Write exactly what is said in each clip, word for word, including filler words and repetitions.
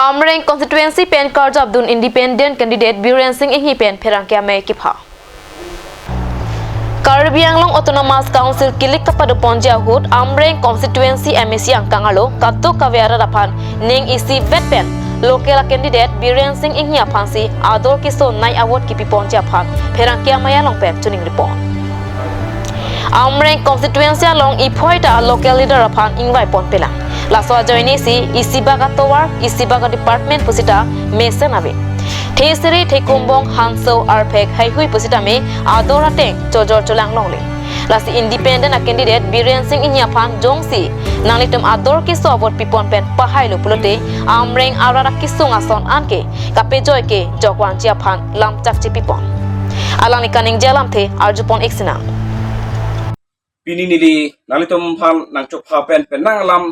Amreng constituency pen karjapdun independent candidate Biren Singh Enghi pen pherangke amei kepha. Karbi Anglong Autonomous Council kilik kapadoponji ahut Amreng constituency M A C angkang arlo kadokave arat aphan ning isivet pen local candidate Biren Singh Enghi aphansi ador keso nai a-vote kipiponji aphan pherangke amei along pen choningri pon. Amreng constituency along iphoi ta local leader aphan ingvai ponpelang. Laso ajoinesi isibak atovar, isibak a-department pusita mesen ave. Thesere, Thekumbong, Hanso, Arphek, Haihui pusitame ador ateng chojor cholang longle. Lasi independent a-candidate Biren Singh Enghi aphan jongsi nanglitum ador keso a-vote pipon pen pahailo pulote Amreng arat akesung ason anke kapejoi ke jokwanji aphan lamchak chepipon. Alangli kaningje alamthe arjupon ik sinang. Pini neli nanglitum aphan nangchopha pen penang alam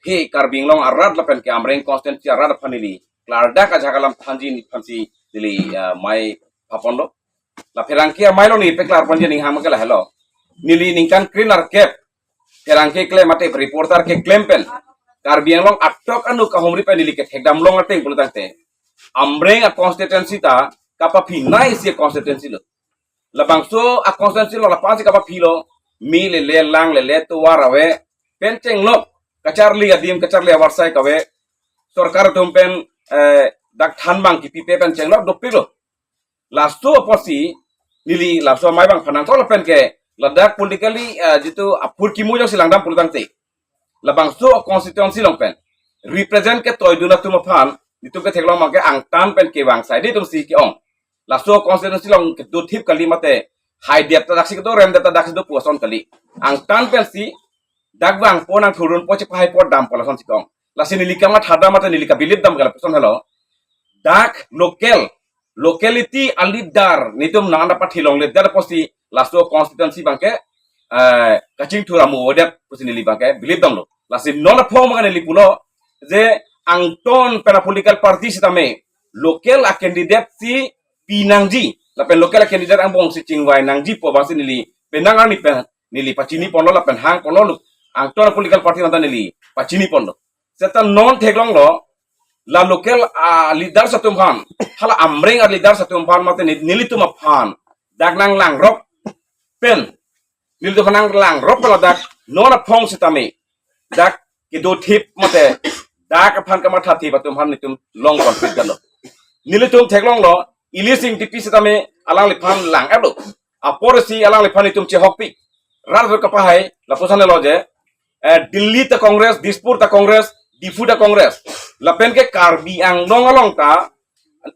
he Karbi Anglong arat lapen ke Amreng constituency arat aphan neli klardak ajak alam thanji aphansi neli, eh, mei phaponlo. La pherangke amei along neli peklar ponji aning hang ke lahelo. Neli ningkan krenerkep pherangke keklem mate reporter keklem pen Karbi Anglong atok anu kahumri pen neli kethekdam long ateng pulotangte Amreng a-constituency ta kapaphi naisi a-constituency lo. Labangso a-constituency lo lapu-ansi kapaphilo, me lele, lang lele, tovar ave, pen chenglok kacharli adim kacharli avarsai kave, sorkar atum pen, eh, dak thanbang kipipe pen chenglok dopiklo. Laso apotsi neli laso amei abang phan nangkok lapen ke ladak politically, eh, jitu aphur kimu jongsi langdam pulotangte labangso constituency along pen represent ketoidun atum aphan nelitum ketheklong abangke angtan pen kevang saide atumsi ke-ong. Laso constituency along kedothip kali mate haidet ta daksi kedo, remdet ta daksi do pu ason kali. Angtan pensi dak vangpo, nangthurdunpo, chepahaipo, dampo lasonsi ke-ong. Lasi neli kamatha dam mate neli kabilip dam ke lapuson helo. Dak local, locality a-leader nelitum nang-an pathi longledet apotsi laso constituency abangke, eh, kachingthur amu avedet pusi neli abangke bilip damlo. Lasi non aphong abangke neli pulo je angtan pen a-political party sitame local a-candidate si pinangji lapen local a-candidate angbongsi chingvai nangji pu abangsi neli penang arni pen neli pachini ponlo lapen hang ponlo, angtan a-political party nangta neli pachini ponlo. Seta non theklonglo, la local a-leaders atum aphan, hala Amreng a-leaders atum aphan mate ne-, nelitum aphan dak nanglangrok pen, nelitum aphan nanglangrok pen ladak non aphong sitame dak kedothip mate dak aphan kamathathip atum aphan nelitum long confident lo. Nelitum theklonglo, Ellis Ingtipi sitame alangliphan lang-etlo. Aporsi alangliphan nelitum chehokpik. Rat rat kapahai, lapuson helo je, eh, Delhi ta Congress, Dispur ta Congress, Diphu ta Congress. Lapen ke Karbi Anglong along ta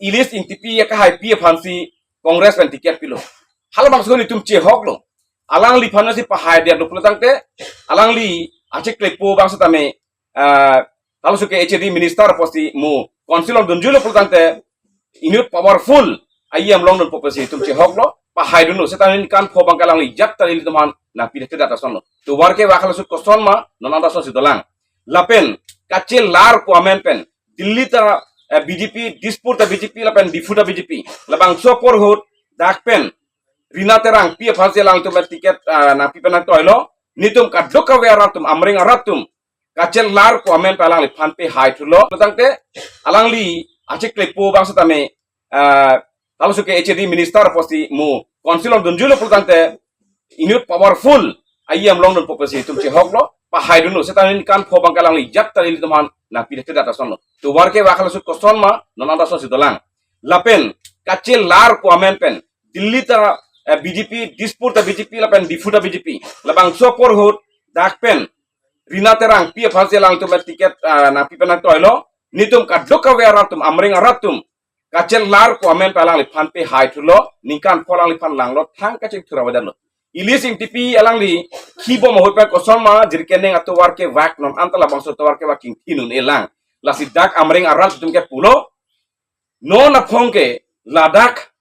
Ellis Ingtipi akahaipi aphansi Congress pen ticket pilo. Halabangso nelitum chehoklo. Alangliphan si pahaidetlo pulotangte, alangli achiklepo abang sitame, ah, halaso ke H A D minister apotsi mo council along dunjuilo pulotangte, inut powerful a-E M longdunpo pusi nelitum chehoklo, pahaidunlo, seta ningkan pho abangke alangli ajat ta nelitum aphan nangpithekthe det asonlo. Tovar kevak halaso koson ma, non anta asonsi dolang. Lapen kachelar pu amen pen Delhi ta, eh, B J P, Dispur ta B J P, lapen Diphu ta B J P. Labangso apor ahut dak pen Rina Terangpi aphansi alangtum pen ticket, ah, nangpi pen nangtoilo. Nelitum kadokave arat atum, Amreng arat atum kachelar pu amen pen alangliphan pehai thulo. Pulotangte alangli achiklepo abang sitame, ah, halaso ke H A D minister apotsi mo council along dunjuilo pulotangte, inut powerful a-E M longdunpo pusi nelitum chehoklo, pahaidunlo, seta ningkan pho abangke alangli ajat ta nelitum aphan nangpithekthe det asonlo. Tovar kevak halaso koson ma, non anta asonsi dolang. Lapen kachelar pu amen pen Delhi ta, eh, B J P, Dispur ta B J P, lapen Diphu ta B J P. Labangso apor ahut dak pen Rina Terangpi aphansi alangtum pen ticket, ah, nangpi pen nangtoilo. Nelitum kadokave arat atum, Amreng arat atum kachelar pu amen pen alangliphan pehai thulo, ningkan pho alangliphan langlo, thang kachingthur avedetlo. Ellis Ingtipi alangli khibom ahut pen koson ma jirkening atovar kevak, non anta labangso tovar kevak kingthin un-e lang. Lasi dak Amreng arat atum ke pulo, non aphong ke ladak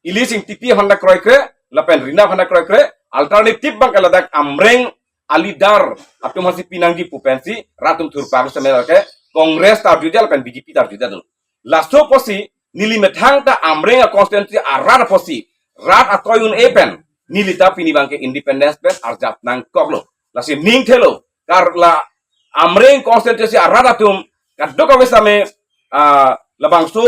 Ellis Ingtipi aphan ta kroikre, lapen Rina aphan ta kroikre, alternative abangke ladak Amreng a-leader atum aphansi pinangji pu pensi rat atum thurpak sitame ke Congress ta arjudetlo lapen B J P ta arjudetlo. Laso apotsi neli methang ta Amreng a-constituency arat apotsi rat atoi un-e pen neli ta pini abangke independence pen arjap nangkoklo. Lasi ning thelo, kar la Amreng constituency arat atum kadokave sitame ah, labangso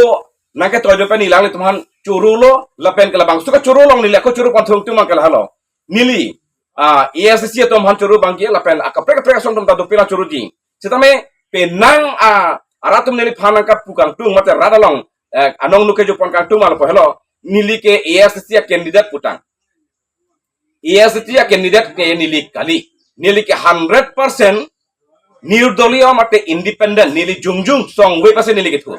nangketoi do pen neli alanglitum aphan choro lo, lapen ke labangso kachoro along neli ako choro pon thung tum abang ke lahelo. Neli, ah, A S D C atum aphan choro abang ke lapen akaprek kaprek asong atum ta dopik la choroji. Sitame penang, ah, arat atum neliphan nangkapu kangtung mate rat along, eh, anong nuke jupon kangtung ma lapu helo. Neli ke A S D C a-candidate putang. A S D C a-candidate ke neli kali. Neli ke hundred percent nirdoliyo mate independent, neli jongjung songve pase neli kethu.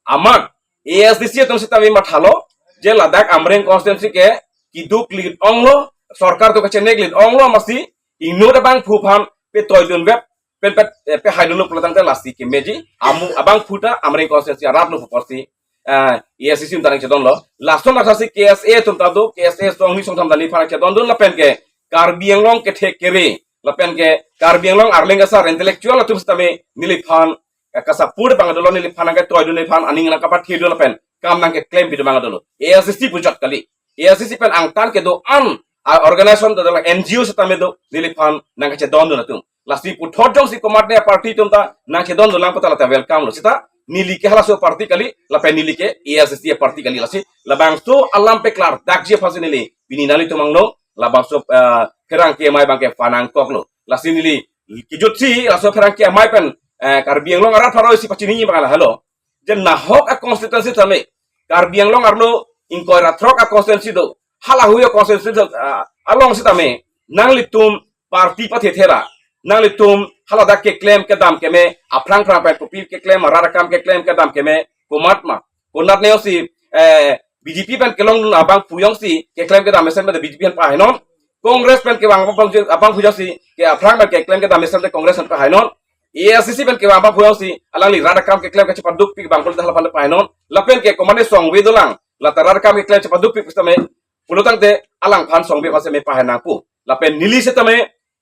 Amat A S D C atum sitame mathalo, je ladak Amreng constituency ke kiduk lid onglo, sorkar atum kachenek lid onglo amatsi, inut abangphu aphan petoidun vep, pen pet, eh, pehaidunlo pulotangte lasi kemeji, amu abangphu ta Amreng constituency arat lo pusi, eh, A S D C atum ta nangchedonlo. Lason asasi K S A atum ta do, K S A song ni song tham ta neliphan chedondun lapen ke Karbi Anglong kethe kere, lapen ke Karbi Anglong arleng asar intellectual atum sitame neliphan, eh, ka-support abang dolo, neliphan nangketoidun, neliphan aning nangkapathidun lapen kam nangkeklem bidun abang dolo. A S D C pujot kali. A S D C pen angtan kedo-an a-organization do, dalam N G O sitame do, neliphan nangkachedondun atum. Lasi puthot jongsi komatne party atum ta nangchedondun lang pu ta lata welcome lo. Sita neli ke halaso party kali, lapen neli ke A S D C party kali, lasi labangso alam paklardakji aphansi neli pini nanglitum angno labangso, eh, pherangke amei abang ke panangkoklo. Lasi neli kejutsi laso pherangke amei pen, eh, Karbi Anglong arat pharo isi pachini abang lahelo. Je nahok a-constituency tame, Karbi Anglong arlo ingkoi ra throk a-constituency do, halahui a-constituency do, ah, along sitame nanglitum party pathethera, nanglitum haladak keklem kedam keme, aphrang phrang pen kopi keklem, rat akam keklem kedam keme, komat ma, konatne jongsi, eh, B J P pen kelongdun abangphu jongsi keklem kedam mesen pen B J P pen pahainon, Congress pen kevang abangphu jongsi ke aphrang pen keklem kedam mesen pen Congress pen pahainon, A S D C pen kevang abangphu jongsi alangli rat akam keklem kachepadukpik abang pulote hala aphan pahainon, lapen ke komatne songve dolang, lata rat akam keklem chepadukpik sitame pulotangte alangphan songve aphan sitame pahai nangpo. Lapen neli sitame,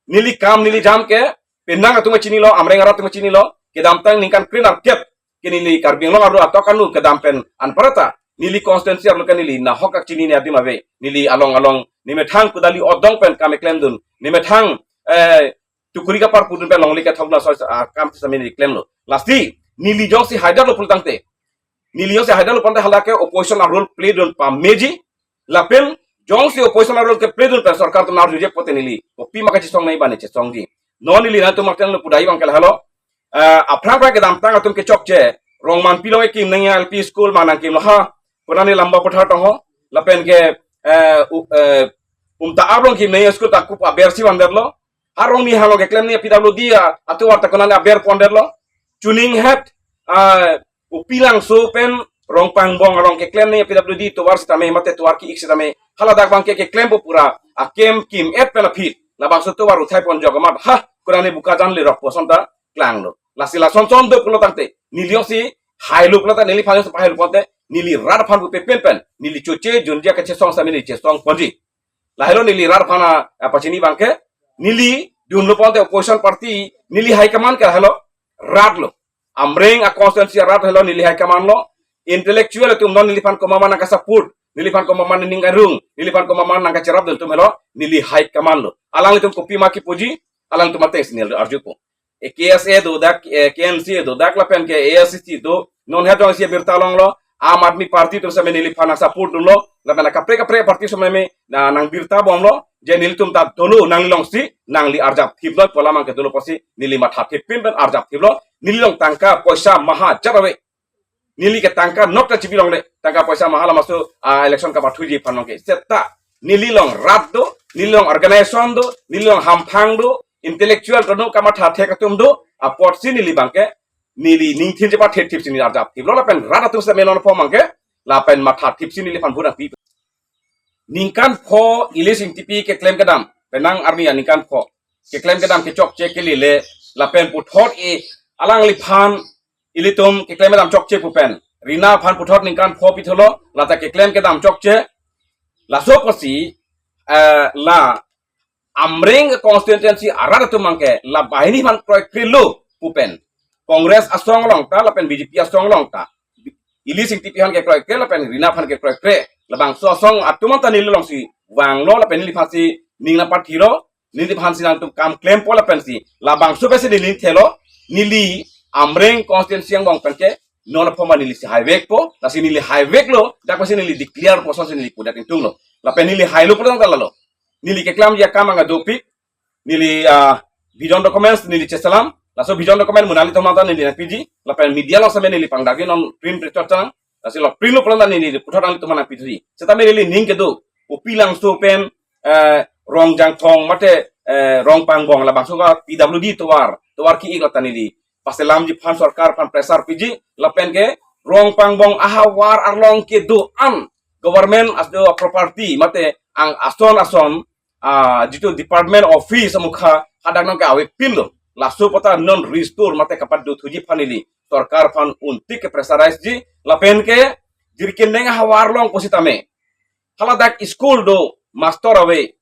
neli kam neli jam ke penang atum chinilo, Amreng arat atum chinilo, kedamtang ningkan kre-nerkep ke neli Karbi Anglong arlo atok anu kedam pen anparta neli constituency arlo ke neli nahok akchinine adim ave. Neli along along nemethang kudali odong pen kam keklemdun, nemethang, eh, tukuri kapar pudun pen longle kethokdun aso, ah, kam sitame neli klemlo. Lasi neli jongsi haidaklo pulotangte, neli jongsi haidaklo pulotangte halake opposition a-role play dun pameji, lapen jongsi opposition a-role keplay dun pen sorkar atum arjuje pote neli kopi ma kachesong nangji bane chesongji. Non neli nangtum athengno pudai abang ke lahelo. Eh, aphrang phrang kedamtang atum kechokche, Rongmanpi along kekim nangji L P school ma nangkimlo ha, konatne Lamba Pathar tong ho, lapen ke, eh, u-, eh, Umta Arlong kekim nangji school ta kup aber si vandetlo, Arongni halo keklem nangji P W D a, atovar ta konatne aber pondetlo, Chuning het, ah, Upilangso pen Rongpangbong along keklem nangji P W D tovar sitame mate tovar ki-ik sitame haladak abang ke keklempo pura, akem kim-et pen aphi labangso tovar uthai pon jok amat ha, konatne Bokajan lerok pu ason ta klanglo. Lasi lason son do pulotangte neli jongsi hailo pulote neliphan jongsi pahailo pulote neli rat aphan pu pepen pen neli choche junjia kachesong sitame neli chesong ponji. Lahelo neli rat aphan a, apachini abang ke, neli dunlo pulote opposition party, neli high command ke lahelo, rat lo. Amreng a-constituency arat helo neli high command lo. Intellectual atum non neliphan komat ma nangkasupport, neliphan komat ma ning arung, neliphan komat ma nangkacherapdun atum helo neli high command lo. Alanglitum kopi ma kipuji, alangtum ateng si neli arjupo. E K S A do dak, e K M C do dak lapen ke A S D C do, non het jongsi birta longlo, Aam Aadmi Party atum sitame neliphan nangsupport dunlo, lapen kaprek kaprek party atum sitame na nangbirta bomlo, je nelitum ta dolo nanglilongsi, nangli arjap thiplo pu alam abang ke dolo pusi, neli matha thip pin pen arjap thiplo, nelilong tangka poisa maha jat ave. Neli ke tangka nok ta chibi longle, tangka poisa maha lamaso, ah, election kapathuji aphan long ke. Seta, nelilong rat do, nelilong organization do, nelilong hamphang do, intellectual do, no kamatha thek atum do, apotsi neli abang ke, neli ningthin chepathe thip si neli arjap thiplo lapen rat atum sitame non pho abang ke, lapen matha thip si neliphan bura pi. Ningkan pho Elise Engtipi keklem kedam, penang arni aningkan pho. Keklem kedam kechokche kelele, lapen puthot e alangliphan ilitum keklem kedam chokche pu pen. Rina aphan puthot ningkan pho pithulo, lata keklem kedam chokche. Laso apotsi, eh, la Amreng constituency arat atum abang ke, la banghini aphan kroikrelo pu pen. Congress asong along ta, lapen B J P asong along ta. Elise Engtipi aphan ke kroikre, lapen Rina aphan ke kroikre. Labangso asong atum ta nelilongsi vanglo, lapen neliphansi ning nangpathilo, neliphansi nangtum kam klempo lapensi. Labangso pensi neli thelo, neli Amreng constituency angbong pen ke, non aphan ma neli si haivekpo, lasi neli haiveklo, dak pasi neli declare puson si neli pudet ingtunglo. Lapen neli hailo pudet ta lalo. Neli keklamji akam ang dopik, neli ah, vision documents neli cheselam, laso vision document mo nanglitum aphan ta neli nangpiji, lapen media along setame neli pangdagi non print printer tang, lasi lo print lo pulang ta neli puthot nanglitum aphan nangpiji. Setame neli ning kedo, kopi Langso pen, eh, Rongjangthong mate, eh, Rongpangbong labangso ka P W D tovar, tovar ki-ik lo ta neli paselamji aphan sorkar aphan pressure piji, lapen ke Rongpangbong ahavar arlong kedo-an government asdo property mate ang ason ason, ah, jitu department office amukha hadak nang ke avepinlo. Laso apot ta non restore mate kapadothuji aphan neli sorkar aphan untik ke pressurize ji, lapen ke jirikindeng ahavar along pusitame haladak school do, master ave,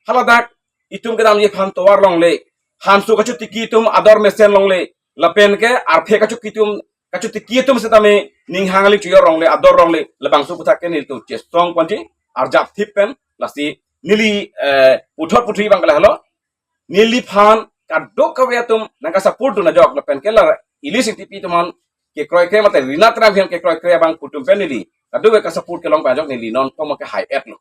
haladak itum kedamji aphan tovar longle, hanso kachotiki atum ador mesen longle, lapen ke arphe kachotiki atum, kachotiki atum setame ninghang ali chuyor longle, ador longle, labangso aputhak ke nelitum chesong ponji, arjap thip pen, lasi neli, eh, puthot puthi abang ke lahelo, neliphan kadokave atum nangkasupport dun ajok, lapen ke la Elise Engtipi atum aphan kekroikre mate Rina Terangpi aphan kekroikre abang atum pen neli kadokave kasupport kelong pajok, neli non poma ke hai-etlo.